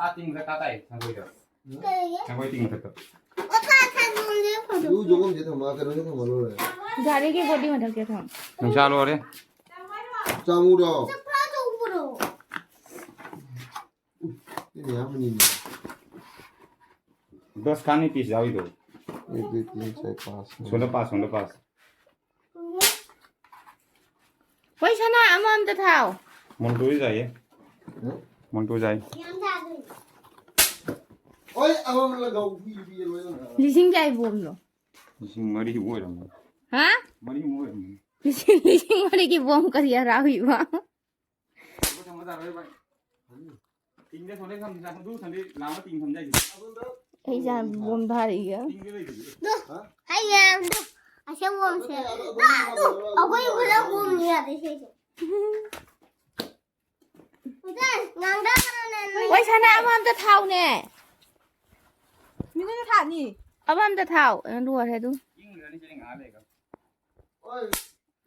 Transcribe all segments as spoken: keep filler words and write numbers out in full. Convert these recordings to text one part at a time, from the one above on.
ꯑꯥ ꯇꯤꯡ ꯃꯊꯛ ꯀꯥ ꯇꯥꯏ, ꯁꯪꯒꯣꯏꯗ꯫ ꯀꯩꯒꯤ? ꯁꯪꯒꯣꯏ ꯇꯤꯡ ꯃꯊꯛꯇ꯫ ꯑꯣ, ꯀꯥ ꯊꯥꯡꯗꯣꯛꯑꯝꯗꯦ ꯐꯣꯟꯗꯣ꯫ ꯑꯗꯨ ꯖꯣꯒꯝꯁꯦ ꯊꯝꯃ ꯀꯩꯅꯣꯁꯦ ꯊꯝꯃ ꯂꯣꯏꯔꯦ꯫ ꯒꯥꯔꯤꯒꯤ ꯕꯣꯗꯤ ꯃꯊꯛꯇ ꯊꯝ꯫ ꯅꯨꯡꯁꯥ ꯂꯣꯏꯔꯦ꯫ ꯆꯥꯃꯨꯔꯣ? ꯆꯐꯥ ꯇꯧꯕ꯭ꯔꯣ? ꯁꯤ ꯃꯌꯥꯝ ꯑꯅꯤꯅꯦ꯫ Dust ꯈꯥꯅꯤ piece ꯌꯥꯎꯔꯤꯗꯣ꯫ ꯑꯦꯛ, ꯗꯨꯏ, ꯇꯤꯟ, ꯆꯥꯔ, ꯄꯥꯁ꯫ ꯁꯣꯝꯗ ꯄꯥꯁ, ꯁꯣꯝꯗ ꯄꯥꯁ꯫ ꯍꯣꯏ ꯁꯅꯥ ꯑꯃ ꯑꯝꯇ ꯊꯥꯎ꯫ ꯃꯣꯟꯇꯨꯁꯨ ꯌꯥꯏꯌꯦ꯫ ꯎꯝ? ꯃꯣꯟꯇꯨ ꯌꯥꯏ꯫ ꯌꯥꯝ ꯇꯥꯗꯣꯏꯅꯦ꯫ ꯍꯣꯏ, ꯑꯃꯃꯝ ꯂꯧ, ꯍꯨꯏ ꯄꯤꯔ ꯂꯣꯏꯔꯦ꯫ ꯂꯤꯁꯤꯡ ꯀꯌꯥꯒꯤ ꯕꯣꯝꯅꯣ? ꯂꯤꯁꯤꯡ ꯃꯔꯤꯃꯨꯛ ꯑꯣꯏꯔꯝꯃꯦ꯫ ꯍꯥ? ꯃꯔꯤꯃꯨꯛ ꯑꯣꯏꯔꯝꯃꯦ꯫ ꯂꯤꯁꯤꯡ ꯂꯤꯁꯤꯡ ꯃꯔꯤꯒꯤ ꯕꯣꯝ ꯀꯔꯤ ꯍꯔꯥꯎꯔꯤꯕ? ꯊꯝꯃꯣ, ꯊꯝꯃꯣ, ꯇꯥꯔꯣꯏ ꯚꯥꯏ꯫ ꯇꯤꯡꯗ ꯁꯣꯝꯗ ꯊꯝ-, ꯑꯗꯨ ꯁꯣꯝꯗ ꯂꯥꯝꯃ ꯇꯤꯡ ꯊꯝꯖꯥꯏꯁꯦ꯫ ꯑꯩ ꯏꯆꯥ ꯕꯣꯝ ꯊꯥꯔꯛꯏꯒ꯫ ꯇꯤꯡꯗ ꯂꯩꯗꯨꯗꯤ꯫ ꯑꯩ ꯌꯥꯝꯗꯣ ꯑꯁꯦꯡꯕ ꯕꯣꯝꯁꯦ꯫ ꯑꯩꯈꯣꯏ ꯈꯨꯂꯛ ꯕꯣꯝꯅꯤ ꯌꯥꯗꯦ ꯁꯤꯁꯦ꯫ ꯉꯥꯡꯗ ꯍꯣꯏ ꯁꯅꯥ ꯑꯃ ꯑꯝꯇ ꯊꯥꯎꯅꯦ꯫ ꯃꯤꯉꯣꯟꯗ ꯊꯥꯅꯤ꯫ ꯑꯃ ꯑꯝꯇ ꯊꯥꯎ꯫ ꯑꯦ, ꯂꯣꯏꯔꯦ ꯑꯗꯨ꯫ ꯏꯪꯈ꯭ꯔꯅꯤ ꯁꯤꯗꯤ ꯉꯥꯏꯍꯥꯛ ꯂꯩꯔꯒ꯫ ꯍꯣꯏ,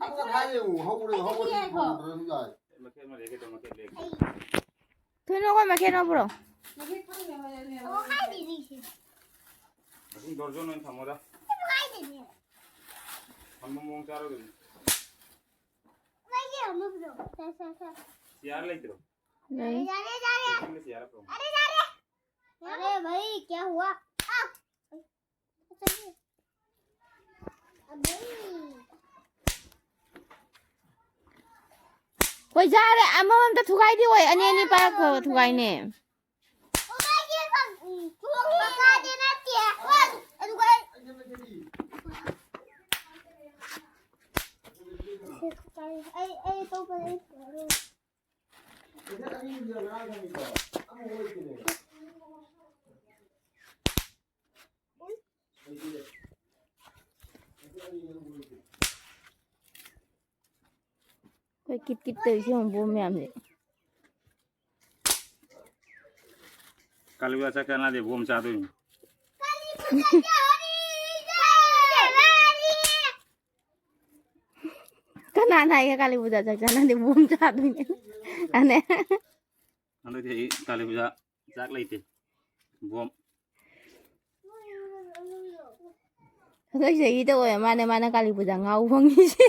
ꯑꯝꯇ ꯊꯥ ꯌꯦꯡꯉꯨ, ꯍꯧꯕ꯭ꯔꯥ, ꯍꯧꯕ꯭ꯔꯥ, ꯌꯥꯏꯀꯣ꯫ ꯍꯧꯕ꯭ꯔꯥ, ꯌꯥꯏ꯫ ꯃꯈꯦꯠ ꯑꯃ ꯂꯩꯔꯒꯦ, ꯃꯈꯦꯠ ꯂꯩꯔꯒꯦ꯫ ꯊꯣꯏꯅ ꯑꯩꯈꯣꯏ ꯃꯈꯦꯠ ꯂꯧꯕ꯭ꯔꯣ? ꯃꯍꯤꯛ ꯐꯪꯅꯕꯅꯦ꯫ ꯑꯣ ꯍꯥꯏꯗꯤ ꯁꯤ꯫ ꯑꯗꯨꯝ ꯗꯣꯔꯖꯣꯟ ꯑꯣꯏꯅ ꯊꯝꯃꯣꯗ꯫ ꯍꯥꯏꯗꯤꯅꯦ꯫ ꯊꯝꯕ ꯃꯑꯣꯡ ꯆꯥꯔꯣ ꯑꯗꯨꯝ꯫ ꯂꯩꯌꯦ ꯑꯃꯨꯛꯁꯨ꯫ ꯁꯦ ꯁꯦ ꯁꯦ꯫ ꯆꯤꯌꯥꯔ ꯂꯩꯇ꯭ꯔꯣ? ꯂꯩ꯫ ꯌꯥꯔꯦ ꯌꯥꯔꯦ꯫ ꯏꯁꯤꯡꯗ ꯆꯤꯌꯥꯔ ꯄꯨꯔꯛꯑꯣ꯫ अरे यार, अरे भाई, क्या हुआ? आ! चलिए। अबे। ꯍꯣꯏ ꯌꯥꯔꯦ ꯑꯃꯃꯝꯇ ꯊꯨꯒꯥꯏꯗꯤ ꯑꯣꯏ ꯑꯅꯤ ꯑꯅꯤ ꯄꯥꯏꯔꯛꯈ꯭ꯔꯣ ꯊꯨꯒꯥꯏꯅꯦ꯫ ओ भाई, ये सब, उम, चुंगी लगा देना चाहिए। और, और भाई। ए, ए, तो पर। ꯑꯩꯈꯣꯏ ꯀꯤꯠ ꯀꯤꯠ ꯇꯧꯔꯤꯁꯦ ꯌꯦꯡꯉꯨ ꯕꯣꯝ ꯃꯌꯥꯝꯁꯦ꯫ ꯀꯥꯂꯤ ꯄꯨꯖꯥ ꯆꯥꯛ ꯆꯥꯅꯗꯦ, ꯕꯣꯝ ꯆꯥꯗꯣꯏꯅꯤ꯫ ꯀꯅꯥꯅ ꯍꯥꯏꯒꯦ ꯀꯥꯂꯤ ꯄꯨꯖꯥ ꯆꯥꯛ ꯆꯥꯅꯗꯦ ꯕꯣꯝ ꯆꯥꯗꯣꯏꯅꯦ? ꯑꯅꯦ꯫ ꯍꯟꯗꯛꯇꯤ ꯑꯩ ꯀꯥꯂꯤ ꯄꯨꯖꯥ ꯆꯥꯛ ꯂꯩꯇꯦ꯫ ꯕꯣꯝ꯫ ꯍꯟꯗꯛ ꯆꯍꯤꯗ ꯑꯣꯏꯔ ꯃꯥꯅꯦ, ꯃꯥꯅ ꯀꯥꯂꯤ ꯄꯨꯖꯥ ꯉꯥꯎꯕ ꯐꯪꯉꯤꯁꯦ꯫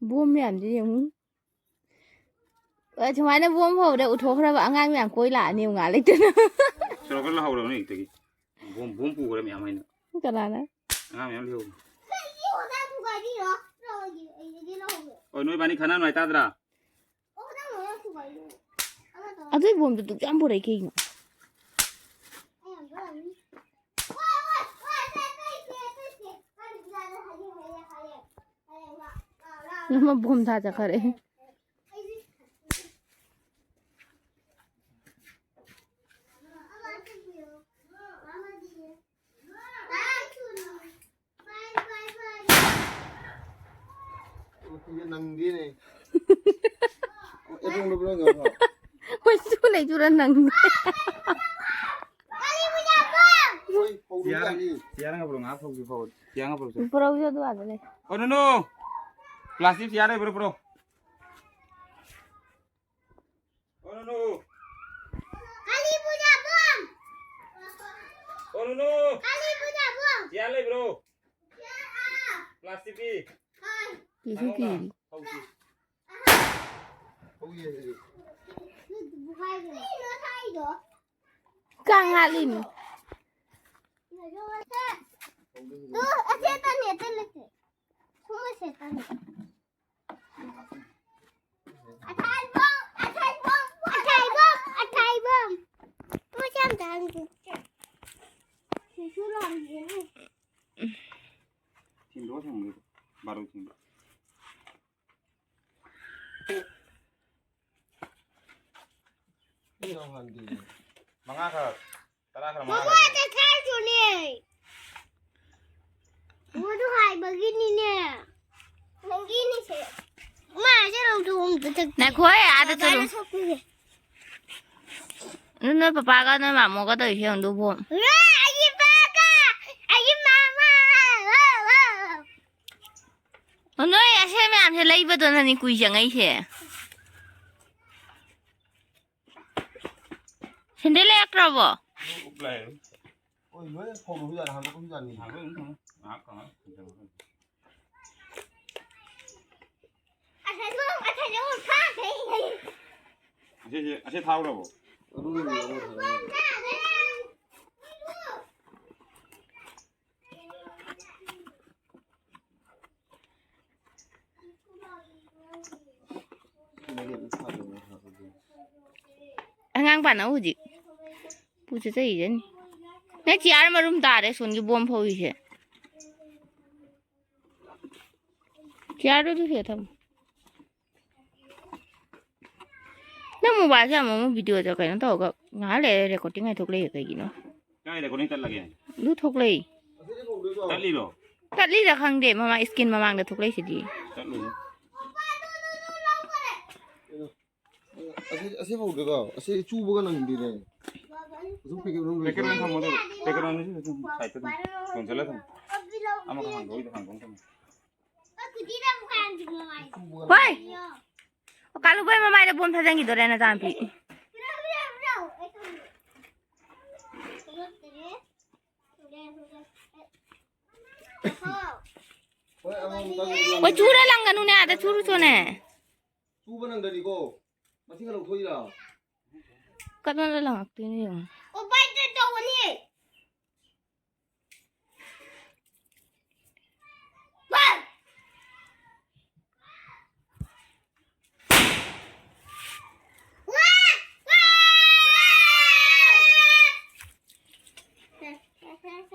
ꯕꯣꯝ ꯃꯌꯥꯝꯁꯦ ꯌꯦꯡꯉꯨ꯫ ꯑ, ꯁꯨꯃꯥꯏꯅ ꯕꯣꯝ ꯐꯥꯎꯕꯗ ꯎꯠꯊꯣꯛꯈ꯭ꯔꯕ ꯑꯉꯥꯡ ꯃꯌꯥꯝ ꯀꯣꯏ ꯂꯥꯛꯑꯅꯤ ꯉꯥꯏꯍꯥꯛ ꯂꯩꯇꯅ꯫ ꯁꯣꯔꯣꯛꯇ ꯂꯧꯍꯧꯔꯕꯅꯦ ꯍꯧꯖꯤꯛꯇꯒꯤ꯫ ꯕꯣꯝ, ꯕꯣꯝ ꯄꯨꯈ꯭ꯔꯦ ꯃꯌꯥꯝ ꯍꯥꯏꯅ꯫ ꯀꯅꯥꯅ? ꯑꯉꯥꯡ ꯃꯌꯥꯝ ꯂꯩꯍꯧꯕꯅꯦ꯫ ꯑꯣ, ꯅꯣꯏ ꯏꯕꯥꯅꯤ ꯈꯟꯅ ꯅꯨꯡꯉꯥꯏ ꯇꯥꯗ꯭ꯔꯥ? ꯑꯗꯨꯏ ꯕꯣꯝꯗꯨ ꯗꯨꯛ ꯌꯥꯝ ꯄꯨꯔꯛꯏ ꯀꯩꯒꯤꯅꯣ? ꯅꯃ ꯕꯣꯝ ꯊꯥ ꯆꯠꯈꯔꯦ꯫ ꯅꯪꯗꯤꯅꯦ꯫ ꯑꯦ, ꯄꯨꯡꯗꯣ ꯄꯨꯔꯥ ꯉꯥꯏꯈꯣ꯫ ꯍꯣꯏ, ꯁꯨ ꯂꯩ ꯆꯨꯔ ꯅꯪ꯫ ꯍꯣꯏ, ꯍꯧꯔꯨ ꯆꯤꯌꯥꯔ, ꯌꯥꯅꯤ꯫ ꯆꯤꯌꯥꯔ ꯉꯥꯛꯄ꯭ꯔꯣ? ꯉꯥꯏꯍꯥꯛ ꯐꯧꯁꯤ ꯐꯧ꯫ ꯆꯤꯌꯥꯔ ꯉꯥꯛꯄ꯭ꯔꯣ? ꯄꯨꯔꯛꯎꯁꯦ ꯑꯗꯨ ꯑꯥꯗ ꯂꯩ꯫ ꯑꯣ, ꯅꯣ, ꯅꯣ꯫ ꯄ꯭ꯂꯥꯁꯇꯤꯛ ꯆꯤꯌꯥꯔ ꯂꯩꯕ꯭ꯔꯣ? ꯄꯨꯔꯛꯑꯣ꯫ ꯑꯣ, ꯅꯣ, ꯅꯣ꯫ ꯀꯥꯂꯤ ꯄꯨꯖꯥ ꯕꯣꯝ! ꯑꯣ, ꯅꯣ, ꯅꯣ꯫ ꯀꯥꯂꯤ ꯄꯨꯖꯥ ꯕꯣꯝ! ꯆꯤꯌꯥꯔ ꯂꯩꯕ꯭ꯔꯣ? ꯆꯤꯌꯥꯔ, ꯑꯥ꯫ ꯄ꯭ꯂꯥꯁꯇꯤꯛꯀꯤ꯫ ꯍꯣꯏ꯫ ꯀꯤꯁꯨ ꯀꯤꯔꯤ꯫ ꯍꯧꯁꯤ꯫ ꯀꯥꯡ ꯍꯥꯠꯂꯤꯅꯤ꯫ ꯇꯨ, ꯑꯁꯦꯠꯄꯅꯤ, ꯑꯇꯩ ꯂꯩꯇꯦ꯫ ꯁꯨꯝ ꯑꯁꯦꯠꯄꯅꯤ꯫ ꯑꯊꯥꯏꯕꯣꯝ, ꯑꯊꯥꯏꯕꯣꯝ, ꯑꯊꯥꯏꯕꯣꯝ, ꯑꯊꯥꯏꯕꯣꯝ꯫ ꯃꯣꯏꯁꯦ ꯌꯥꯝ ꯇꯥꯡꯉꯤ꯫ ꯁꯤꯁꯨ ꯂꯥꯡꯒꯦꯅꯦ꯫ ꯊꯤꯟꯗꯣꯛꯑ ꯊꯝꯃꯨ, ꯕꯥꯔꯣ ꯊꯤꯟꯗꯣꯛ꯫ ꯃꯉꯥ ꯈꯛ, ꯇꯔꯥ ꯈꯔ ꯃꯉꯥ ꯃꯃꯥ ꯈꯛ꯫ ꯇꯈꯥꯏꯁꯨꯅꯦ꯫ ꯃꯗꯨ ꯍꯥꯏꯕꯒꯤꯅꯤꯅꯦ꯫ ꯅꯪꯒꯤꯅꯤꯁꯦ꯫ ꯃꯥꯁꯦ ꯂꯧꯊꯣꯛ ꯑꯝꯇ ꯆꯠꯀꯦ꯫ ꯉꯥꯏꯈꯣꯍꯦ, ꯑꯥꯗ ꯆꯠꯂꯨ꯫ ꯕꯕꯥꯅ ꯁꯣꯛꯄꯤꯒꯦ꯫ ꯑꯗꯨ ꯅꯣꯏ ꯄꯄꯥꯒ ꯅꯣꯏ ꯃꯥꯃꯣꯒ ꯇꯧꯔꯤꯁꯦ ꯌꯦꯡꯉꯨ, ꯑꯗꯨ ꯕꯣꯝ꯫ ꯑꯦ, ꯑꯩꯒꯤ ꯄꯥꯒ, ꯑꯩꯒꯤ ꯃꯥꯃꯥ꯫ ꯑꯣ, ꯅꯣꯏ ꯑꯁꯦ ꯃꯌꯥꯝꯁꯦ ꯂꯩꯕꯗꯣ ꯅꯅꯤ ꯀꯨꯏ ꯆꯪꯉꯛꯏꯁꯦ꯫ ꯁꯦꯟꯗꯩ ꯂꯩꯔꯛꯇ꯭ꯔꯕꯣ? ꯍꯣꯏ, ꯂꯣꯏꯅ ꯐꯧꯗꯣꯛꯈꯤꯖꯥꯠꯅꯤ, ꯍꯥꯡꯗꯣꯛꯈꯤꯖꯥꯠꯅꯤ꯫ ꯑꯁ, ꯑꯁ, ꯑꯁ, ꯊꯥꯎꯔꯕꯣ? ꯑꯗꯨꯒꯤ ꯂꯧꯔꯣ ꯊꯥꯗꯣꯛꯑꯣ꯫ ꯑꯉꯥꯡ ꯄꯥꯅꯧ ꯍꯧꯖꯤꯛ꯫ ꯄꯨ ꯆꯠꯆꯈꯤꯖꯅꯤ꯫ ꯅꯪ ꯆꯤꯌꯥꯔ ꯃꯔꯨꯝ ꯇꯥꯔꯦ ꯁꯣꯟꯒꯤ ꯕꯣꯝ ꯐꯧꯔꯤꯁꯦ꯫ ꯆꯤꯌꯥꯔꯗꯨ ꯑꯗꯨ ꯁꯤꯗ ꯊꯝꯃꯨ꯫ ꯅꯪ ꯃꯣꯕꯥꯏꯜꯁꯦ ꯑꯃꯨꯛ ꯑꯃꯨꯛ ꯚꯤꯗꯤꯑꯣꯗ ꯀꯩꯅꯣ ꯇꯧꯔꯒ ꯉꯥꯏꯍꯥꯛ ꯂꯩꯔ ꯔꯦꯀꯣꯔꯗꯤꯡ ꯍꯥꯏ ꯊꯣꯛꯂꯛꯏ ꯀꯩꯒꯤꯅꯣ? ꯀꯥꯏ ꯔꯦꯀꯣꯔꯗꯤꯡ ꯆꯠꯂꯒꯦ? ꯑꯗꯨ ꯊꯣꯛꯂꯛꯏ꯫ ꯆꯠꯂꯤꯔꯣ? ꯆꯠꯂꯤꯔ ꯈꯪꯗꯦ, ꯃꯃꯥꯡ ꯏꯁꯀ꯭ꯔꯤꯟ ꯃꯃꯥꯡꯗ ꯊꯣꯛꯂꯛꯏꯁꯤꯗꯤ꯫ ꯆꯠꯂꯨꯅꯨ꯫ ꯑꯁꯤ ꯑꯁꯤ ꯐꯧꯗꯣꯏꯀꯣ꯫ ꯑꯁꯤ ꯆꯨꯕꯒ ꯅꯪꯗꯦꯅꯦ꯫ ꯑꯗꯨꯝ ꯄꯦꯀꯦꯠ ꯃꯅꯨꯡꯗ ꯄꯦꯀꯦꯠ ꯑꯣꯏꯅ ꯊꯝꯃꯣ ꯑꯗꯨꯒ꯫ ꯄꯦꯀꯦꯠ ꯑꯣꯏꯅ ꯁꯤ ꯑꯗꯨꯝ ꯁꯥꯏꯠꯇ ꯑꯗꯨꯝ ꯌꯣꯟꯁꯤꯜꯂ ꯊꯝꯃꯣ꯫ ꯑꯃꯒ ꯍꯥꯡꯗꯣꯛꯑꯣ, ꯍꯥꯡꯗꯣꯛꯑꯣ ꯊꯝꯃꯣ꯫ ꯆꯨꯕꯒ ꯍꯣꯏ꯫ ꯅꯪꯗꯦꯅꯦ꯫ ꯀꯥꯂꯨꯕꯩ ꯃꯃꯥꯏꯗ ꯕꯣꯝ ꯊꯥꯖꯤꯟꯈꯤꯗꯣꯔꯦ ꯅꯆꯥꯅꯨꯄꯤ꯫ ꯍꯣꯏ, ꯑꯃꯃꯝ ꯆꯥꯁꯤ꯫ ꯍꯣꯏ, ꯆꯨꯔ ꯂꯪꯒꯅꯨꯅꯦ, ꯑꯥꯗ ꯆꯨꯔꯨꯆꯣꯅꯦ꯫ ꯆꯨꯕ ꯅꯪꯗ꯭ꯔꯗꯤꯀꯣ, ꯃꯁꯤꯡꯒ ꯂꯧꯊꯣꯛꯏꯔꯥ? ꯀꯗꯣꯝꯗ ꯂꯪꯉꯛꯇꯣꯏꯅꯣ ꯌꯦꯡꯉꯣ꯫ ꯑꯣ, ꯕꯥꯏ, ꯇꯧꯕꯅꯤ꯫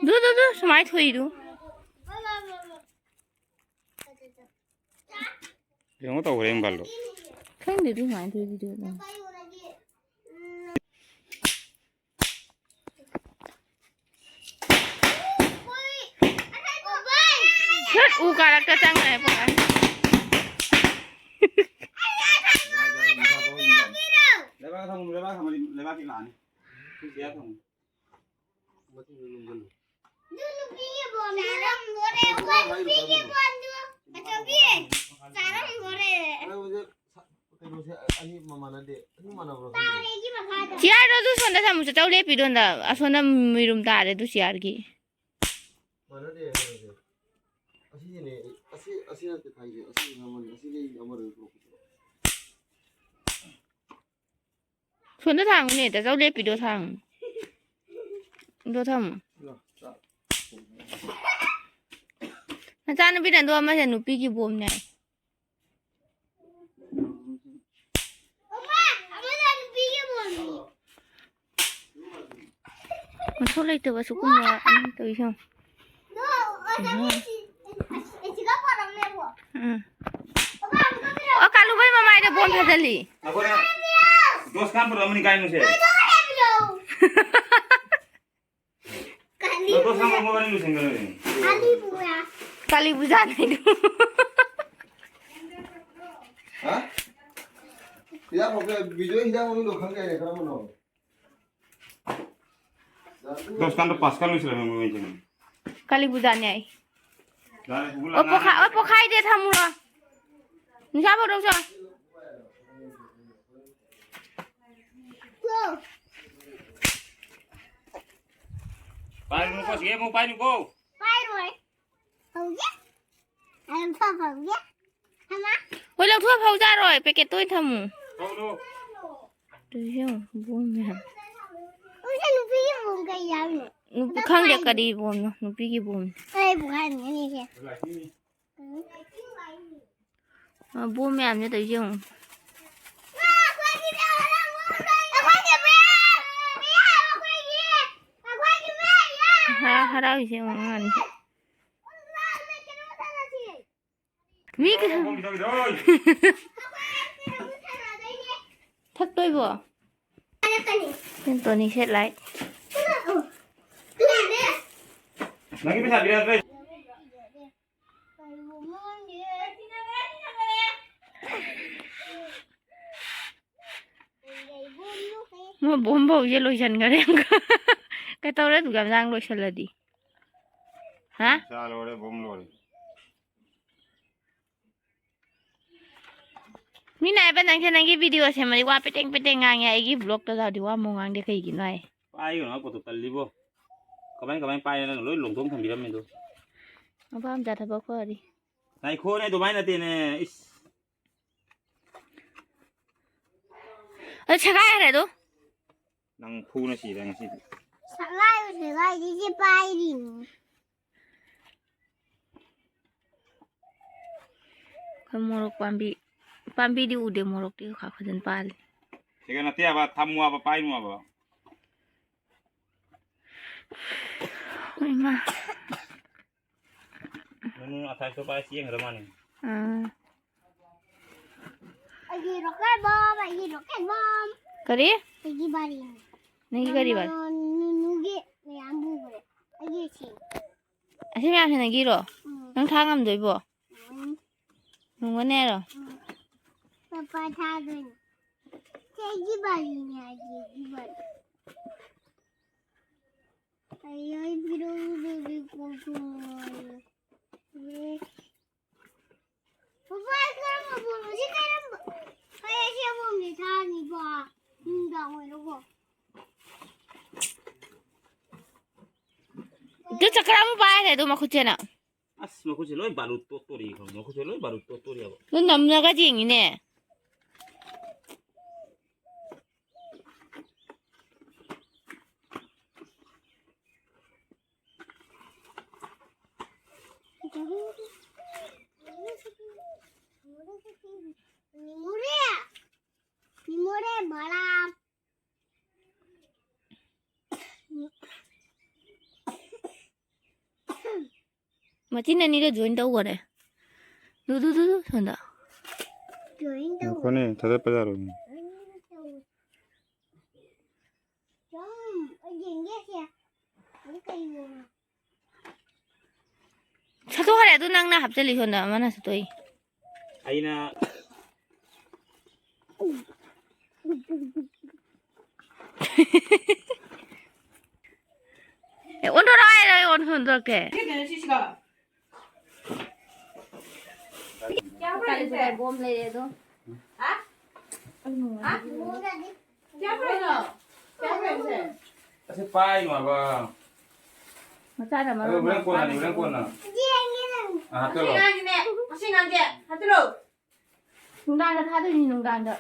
ꯗꯨ, ꯗꯨ, ꯗꯨ, ꯁꯨꯃꯥꯏ ꯊꯣꯛꯏꯗꯨ꯫ ꯀꯩꯅꯣ ꯇꯧꯈ꯭ꯔꯦ ꯑꯪꯀꯜꯗꯣ꯫ ꯈꯪꯗꯦ ꯑꯗꯨ ꯀꯃꯥꯏꯅ ꯊꯣꯛꯏ ꯚꯤꯗꯤꯑꯣꯗꯣ꯫ ꯁꯠ ꯎ ꯀꯥꯔꯛꯇ ꯆꯪꯈ꯭ꯔꯦ ꯄꯨꯔꯥ꯫ ꯂꯩꯕꯥꯛ ꯊꯝꯃꯨ, ꯂꯩꯕꯥꯛ ꯊꯝꯃꯗꯤ ꯂꯩꯕꯥꯛꯀꯤ ꯂꯥꯛꯑꯅꯤ꯫ ꯁꯤꯌꯥ ꯊꯝꯃꯨ꯫ ꯃꯊꯤꯗ ꯅꯝꯁꯤꯜꯂꯨ꯫ ꯑꯗꯣ ꯍꯧꯖꯤꯛ ꯁꯥ- ꯀꯩꯅꯣꯁꯦ ꯑꯩ ꯃꯃꯥꯟꯅꯗꯦ꯫ ꯑꯗꯨꯝ ꯃꯥꯟꯅꯕ꯭ꯔꯣ ꯈꯪꯗꯦ꯫ ꯆꯤꯌꯥꯔꯗꯣ ꯑꯗꯨ ꯁꯣꯝꯗ ꯊꯝꯃꯨ ꯆꯧ ꯂꯦꯞꯄꯤꯗꯣ ꯑꯟꯗ ꯑꯁꯣꯝꯗ ꯃꯤꯔꯨꯝ ꯇꯥꯔꯦ ꯑꯗꯨ ꯆꯤꯌꯥꯔꯒꯤ꯫ ꯃꯥꯟꯅꯗꯦ ꯍꯥꯏꯔꯁꯦ꯫ ꯑꯁꯤꯅꯦ꯫ ꯑꯁꯤ ꯑꯁꯤ ꯅꯠꯇꯦ ꯊꯥꯏꯁꯦ꯫ ꯑꯁꯤ ꯑꯃꯅꯤ꯫ ꯑꯁꯤꯗꯤ ꯑꯃꯗ ꯄꯨꯔꯛꯄꯗꯣ꯫ ꯁꯣꯝꯗ ꯊꯥꯡꯉꯨꯅꯦ ꯆꯧ ꯂꯦꯞꯄꯤꯗꯣ ꯊꯥꯡꯉꯨ꯫ ꯑꯗꯣ ꯊꯝꯃꯨ꯫ ꯅꯆꯥꯅꯨꯄꯤꯅ ꯑꯗꯣ ꯑꯃꯁꯦ ꯅꯨꯄꯤꯒꯤ ꯕꯣꯝꯅꯦ꯫ ꯃꯊꯧ ꯂꯩꯇꯕ ꯁꯤꯒꯨꯝꯕ ꯑꯉꯥꯡ ꯇꯧꯔꯤꯁꯦ ꯌꯦꯡꯉꯣ꯫ ꯎꯝ꯫ ꯑꯣ, ꯀꯥꯂꯨꯕꯩ ꯃꯃꯥꯏꯗ ꯕꯣꯝ ꯊꯥꯖꯜꯂꯤ꯫ ꯑꯩꯈꯣꯏꯅ ꯗꯣꯁ ꯀꯥꯟ ꯄꯨꯔꯛꯑꯝꯕꯅꯤ ꯀꯥꯏꯅꯣꯁꯦ꯫ ꯅꯪ ꯗꯣꯁ ꯀꯥꯟ ꯄꯨꯔꯛꯑꯝꯕ ꯋꯥꯔꯤ ꯂꯣꯏꯁꯤꯟꯒꯗꯕꯅꯤ꯫ ꯀꯥꯂꯤ ꯄꯨꯖꯥꯅꯦ ꯑꯗꯨ꯫ ꯍꯥ? ꯍꯤꯗꯥꯛ ꯍꯧꯕ ꯕꯤꯖꯣꯏ ꯍꯤꯗꯥꯛ ꯃꯃꯤꯡꯗꯣ ꯈꯪꯗꯦꯅꯦ, ꯀꯔꯝꯕꯅꯣ? ꯗꯣꯁ ꯀꯥꯟꯗ ꯄꯥꯁ ꯀꯥꯟ ꯂꯣꯏꯁꯤꯜꯂꯝꯃꯦ ꯃꯣꯏ ꯃꯩꯁꯤꯅ꯫ ꯀꯥꯂꯤ ꯄꯨꯖꯥꯅꯦ ꯑꯩ꯫ ꯌꯥꯔꯦ, ꯄꯨꯈꯠꯂꯣ, ꯑꯣ, ꯄꯣꯈꯥꯏ-, ꯉꯥꯏꯔꯦ꯫ ꯑꯣ, ꯄꯣꯈꯥꯏꯗꯦ, ꯊꯝꯃꯨꯔꯣ꯫ ꯅꯤꯁꯥ ꯄꯨꯔꯛꯎꯆꯣ꯫ ꯄꯥꯏꯔꯨꯅꯨꯀꯣ, ꯁꯤꯒꯦ ꯑꯃꯨꯛ ꯄꯥꯏꯅꯨꯀꯣ꯫ ꯄꯥꯏꯔꯣꯏ꯫ ꯍꯧꯖꯤꯛ꯫ ꯑꯗꯨꯝ ꯐ-, ꯐꯧꯒꯦ꯫ ꯍꯣꯏ, ꯂꯧꯊꯣꯛꯑ ꯐꯧ ꯆꯥꯔꯣꯏ, packet ꯇ ꯑꯣꯏꯅ ꯊꯝꯃꯨ꯫ ꯐꯧꯗꯣ꯫ ꯑꯗꯨ ꯌꯦꯡꯉꯨ, ꯕꯣꯝ ꯃꯌꯥꯝ꯫ ꯎꯁꯦ ꯅꯨꯄꯤꯒꯤ ꯕꯣꯝ ꯀꯩ ꯌꯥꯎꯔꯤꯅꯣ? ꯅꯨꯄꯤ ꯑꯝꯇ ꯈꯪꯗꯦ ꯄꯥꯏꯅꯦ꯫ ꯀꯔꯤ ꯕꯣꯝꯅꯣ, ꯅꯨꯄꯤꯒꯤ ꯕꯣꯝꯅꯤ꯫ ꯑꯩ ꯄꯣꯈꯥꯏꯅꯤꯡꯉꯦ ꯁꯦ꯫ ꯎꯝ꯫ ꯑ, ꯕꯣꯝ ꯃꯌꯥꯝꯅꯦ ꯇꯧꯔꯤꯁꯦ ꯌꯦꯡꯉꯨ꯫ ꯑꯩꯈꯣꯏꯒꯤ ꯕꯦꯜ! ꯑꯩꯈꯣꯏꯒꯤ ꯕꯦꯜ! ꯑꯩꯈꯣꯏꯒꯤ ꯕꯦꯜ! ꯍꯔꯥꯎ-, ꯍꯔꯥꯎꯔꯤꯁꯦ ꯌꯦꯡꯉꯨ ꯑꯉꯥꯡꯁꯦ꯫ ꯃꯤ ꯀ-, ꯊꯛꯇꯣꯏꯕꯣ? ꯇꯣꯅꯤ ꯁꯦꯠ ꯂꯥꯏ꯫ ꯅꯪꯒꯤ ꯄꯩꯁꯥ ꯄꯤꯔꯛꯇ꯭ꯔꯦ꯫ ꯃꯣꯏ ꯕꯣꯝ ꯐꯧꯁꯦ ꯂꯣꯏꯁꯤꯟꯈꯔꯦ꯫ ꯀꯩꯇꯧꯔꯦ ꯑꯗꯨꯒ ꯌꯥꯝ ꯂꯣꯏꯁꯤꯜꯂꯗꯤ? ꯍꯥ? ꯆꯥ ꯂꯣꯏꯔꯦ, ꯕꯣꯝ ꯂꯣꯏꯔꯦ꯫ ꯃꯤꯅ ꯍꯥꯏꯕ, "ꯅꯪꯁꯦ ꯅꯪꯒꯤ ꯚꯤꯗꯤꯑꯣ ꯁꯦꯝꯃꯗꯤ ꯋꯥ ꯄꯦꯇꯦꯡ ꯄꯦꯇꯦꯡ ꯉꯥꯡꯉꯦ, ꯑꯩꯒꯤ ꯕ꯭ꯂꯣꯛꯇ ꯇꯧꯔꯗꯤ ꯋꯥ ꯑꯃꯨꯛ ꯉꯥꯡꯗꯦ, ꯀꯩꯒꯤꯅꯣ?" ꯍꯥꯏ꯫ ꯄꯥꯏꯒꯅꯨ ꯍꯥꯏ ꯄꯣꯠꯇꯣ ꯇꯜꯂꯤꯕꯣ꯫ ꯀꯃꯥꯏ ꯀꯃꯥꯏ ꯄꯥꯏꯅ ꯅꯪ ꯂꯣꯏ ꯂꯣꯡꯊꯣꯛ ꯊꯝꯕꯤꯔꯝꯃꯦꯗꯣ꯫ ꯃꯄꯥ ꯃꯆꯥ ꯊꯕꯛ ꯐꯔꯤ꯫ ꯉꯥꯏꯈꯣꯅꯦ, ꯑꯗꯨꯃꯥꯏ ꯅꯠꯇꯦꯅꯦ꯫ ꯏꯁ꯫ ꯑꯗꯨ ꯁꯦꯒꯥꯏꯈ꯭ꯔꯦ ꯑꯗꯣ꯫ ꯅꯪ ꯐꯨꯅ ꯁꯤꯔꯦ ꯉꯁꯤꯗꯤ꯫ ꯁꯦꯒꯥꯏꯕ ꯁꯦꯒꯥꯏꯗ꯭ꯔꯤꯁꯦ ꯄꯥꯏꯔꯤꯅꯤ꯫ ꯑꯩꯈꯣꯏ ꯃꯣꯔꯣꯛ ꯄꯥꯝꯕꯤ, ꯄꯥꯝꯕꯤꯗꯤ ꯎꯗꯦ, ꯃꯣꯔꯣꯛꯇꯤ ꯈꯥ ꯐꯖꯅ ꯄꯥꯜꯂꯤ꯫ ꯁꯤꯒ ꯅꯠꯇꯦ ꯍꯥꯏꯕ, ꯊꯝꯃꯨ ꯍꯥꯏꯕ, ꯄꯥꯏꯅꯨ ꯍꯥꯏꯕ꯫ ꯏꯃꯥ꯫ ꯅꯨꯅꯨ ꯑꯊꯥꯏꯁꯇꯣ ꯄꯥꯏ ꯆꯦꯟꯈ꯭ꯔ ꯃꯥꯅꯤ꯫ ꯎꯝ꯫ ꯑꯩꯒꯤ ꯔꯣꯀꯦꯠ ꯕꯣꯝ, ꯑꯩꯒꯤ ꯔꯣꯀꯦꯠ ꯕꯣꯝ꯫ ꯀꯔꯤ? ꯑꯩꯒꯤ ꯕꯥꯔꯤꯅꯤ꯫ ꯅꯪꯒꯤ ꯀꯔꯤ ꯕꯥꯔꯤ? ꯅꯨ-, ꯅꯨꯅꯨꯒꯤ ꯃꯌꯥꯝ ꯄꯨꯈ꯭ꯔꯦ꯫ ꯑꯩꯒꯤ ꯁꯤ꯫ ꯑꯁꯤ ꯃꯌꯥꯝꯁꯦ ꯅꯪꯒꯤꯔꯣ? ꯎꯝ꯫ ꯅꯪ ꯊꯥ ꯉꯝꯗꯣꯏꯕꯣ? ꯎꯝ꯫ ꯉꯝꯒꯅꯤ ꯍꯥꯏꯔꯣ? ꯎꯝ꯫ ꯄꯄꯥ ꯊꯥꯗꯣꯏꯅꯤ꯫ ꯁꯤ ꯑꯩꯒꯤ ꯕꯥꯔꯤꯅꯤ ꯍꯥꯏꯒꯦ, ꯑꯩꯒꯤ ꯕꯥꯔꯤ꯫ ꯑꯩ, ꯑꯩ ꯄꯤꯔꯛꯎ, baby, ꯀꯣꯛ ꯇꯨꯝꯃꯣꯌꯦ꯫ ꯄꯄꯥ, ꯑꯩ ꯀꯔꯝꯕ ꯕꯣꯝꯅꯣ? ꯁꯤ ꯀꯔꯝꯕ? ꯑꯩ ꯑꯁꯤ ꯑꯕꯣꯝꯁꯦ ꯊꯥꯅꯤꯕ꯫ ꯅꯨꯡꯗꯥꯡ ꯑꯣꯏꯔꯕꯣ? ꯑꯗꯨ ꯆꯀ꯭ꯔ ꯑꯃ ꯄꯥꯏꯔꯦ ꯑꯗꯨ ꯃꯈꯨꯠꯁꯦꯅ꯫ ꯑꯁ, ꯃꯈꯨꯠꯁꯦ ꯂꯣꯏ ꯕꯥꯔꯨ ꯇꯣꯠꯇꯣꯔꯤ ꯈꯪꯉꯦ꯫ ꯃꯈꯨꯠꯁꯦ ꯂꯣꯏ ꯕꯥꯔꯨ ꯇꯣꯠꯇꯣꯔꯤ ꯍꯥꯏꯕ꯫ ꯑꯗꯨ ꯅꯝꯅꯒ ꯌꯦꯡꯉꯤꯅꯦ꯫ ꯃꯨꯔꯦ꯫ ꯃꯨꯔꯦ ꯕꯔꯥ꯫ ꯃꯆꯤꯟ ꯑꯅꯤꯗꯣ join ꯇꯧꯈꯔꯦ꯫ ꯗꯨ, ꯗꯨ, ꯗꯨ, ꯗꯨ, ꯁꯣꯝꯗ꯫ Join ꯇꯧ꯫ ꯉꯥꯏꯈꯣꯅꯦ, ꯊꯥꯗꯠꯄ ꯌꯥꯔꯣꯏꯅꯦ꯫ ꯁꯨꯝ, ꯑꯩ ꯌꯦꯡꯒꯦ ꯁꯦ꯫ ꯑꯗꯨ ꯀꯩꯅꯣ? ꯁꯠꯇꯣꯛꯈ꯭ꯔꯦ, ꯑꯗꯨ ꯅꯪꯅ ꯍꯥꯞꯆꯜꯂꯤ, ꯁꯣꯝꯗ ꯑꯃꯅ ꯁꯠꯇꯣꯛꯏ꯫ ꯑꯩꯅ ꯑꯦ, ꯑꯣꯟꯊꯣꯔꯛꯑꯣ ꯍꯥꯏꯔ ꯑꯩ ꯑꯣꯟꯊꯣꯛ-, ꯑꯣꯟꯊꯣꯔꯛꯀꯦ꯫ ꯀꯥꯂꯦꯟ ꯁꯨꯒꯥꯏ ꯕꯣꯝ ꯂꯩꯔꯦ ꯑꯗꯣ꯫ ꯍꯥ? ꯀꯌꯥ ꯄꯨꯔꯛꯏꯅꯣ? ꯀꯌꯥ ꯄꯨꯔꯛꯏꯁꯦ? ꯑꯁꯤ ꯄꯥꯏꯅꯣ ꯍꯥꯏꯕ꯫ ꯃꯆꯥꯅ ꯑꯗꯣ ꯃꯔꯣꯟ ꯍꯣꯔꯦꯟ ꯑꯃ ꯀꯣꯟꯅꯅꯤ, ꯄꯥꯝꯃꯤ꯫ ꯍꯣꯔꯦꯟ ꯀꯣꯟꯅ꯫ ꯑꯥ, ꯉꯁꯤ ꯍꯥꯞꯆꯜꯂꯣ꯫ ꯑꯉꯥꯡꯒꯤꯅꯦ, ꯉꯁꯤ ꯑꯉꯥꯡꯒꯤ ꯍꯥꯞꯆꯜꯂꯣ꯫ ꯅꯨꯡꯗꯥꯡꯗ ꯊꯥꯗꯣꯏꯅꯤ, ꯅꯨꯡꯗꯥꯡꯗ꯫